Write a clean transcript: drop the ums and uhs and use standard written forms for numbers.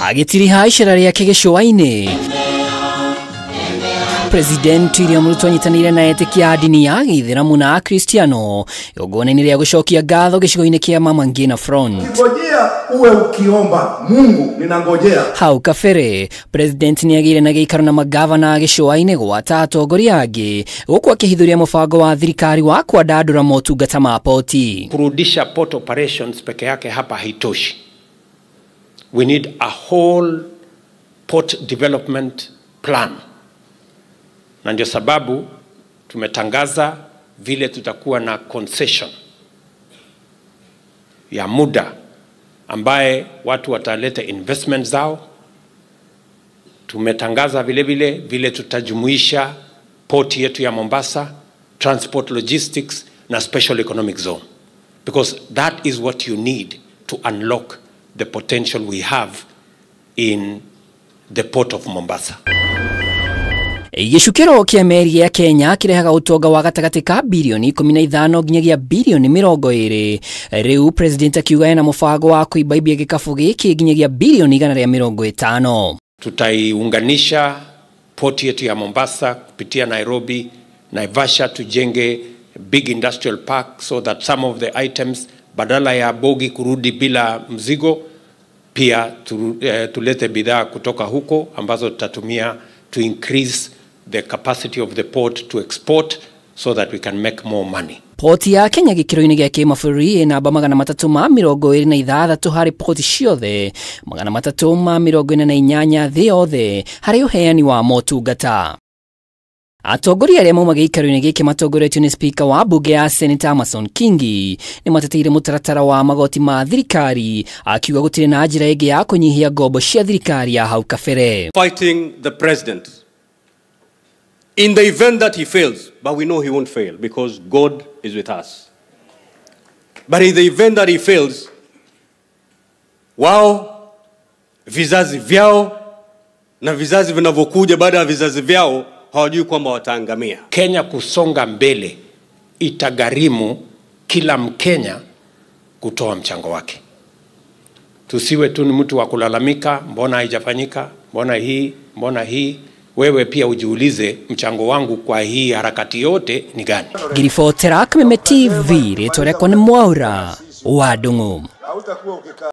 Agĩtiriha icera rĩake gĩcũa-inĩ. President William Ruto anyitanĩire na etĩkia a ndini ya Gĩithĩramu na Akristiano igongona-inĩ rĩa gũcokia ngatho gĩcigo-inĩ kĩa Mama Ngina Front. Ngojea uwe ukiomba Mungu, ninangojea. Hau kabere President nĩagĩire na gĩikaro na magavana gĩcũa-inĩ gwata atongoria angĩ gũkũ akĩhithũria mũbango wa thirikari wa kwandandũra motungata ma poti. Kurudisha port operations peke yake hapa haitoshi. We need a whole port development plan. Na ndio sababu tumetangaza vile tutakuwa na concession ya muda ambaye watu wataleta investment zao. Tumetangaza vile vile vile tutajumuisha port yetu ya Mombasa, transport logistics na special economic zone, because that is what you need to unlock the potential we have in the port of Mombasa. Gĩcukĩro kĩa meri ya Kenya kĩrehaga ũtonga wa gatagatĩ ka birioni 15 nginyagia birioni 20. Rĩu President akiuga ena mũbango wa kũimbaimbia gĩkabũ gĩkĩ nginyagia birioni 150. Tutaiunganisha port yetu ya Mombasa kupitia Nairobi, Naivasha, tujenge big industrial park so that some of the items badala ya bogi kurudi bila mzigo, pia tulete bidhaa kutoka huko ambazo tutatumia to increase the capacity of the port to export so that we can make more money. Poti ya Kenya gĩkĩro-inĩ gĩa kĩmabũrũri ĩ namba 326 harĩ poti ciothe 348 thĩ yothe harĩ ũheani wa motungata. Atongoria arĩa mauma gĩikaro-inĩ gĩkĩ matongoretio nĩ Speaker wa bunge ya Senator Amason Kingi nĩ mateteire mũtaratara wa magoti ma thirikari, akiuga gũtirĩ na njĩra ĩngĩ ya kũnyihia ngombo cia thirikari ya hau kabere. Fighting the president in the event that he fails, but we know he won't fail because God is with us. But in the event that he fails, wao vizazi vyao na vizazi vinavyokuja baada ya vizazi vyao hawajui kwamba wataangamia. Kenya kusonga mbele itagharimu kila Mkenya kutoa mchango wake. Tusiwe tu ni mtu wa kulalamika, mbona haijafanyika, mbona hii, mbona hii. Wewe pia ujiulize, mchango wangu kwa hii harakati yote ni gani? Ngiribotera Kameme TV, rĩtwa rĩakwa nĩ Mwaura wa Ndung'u.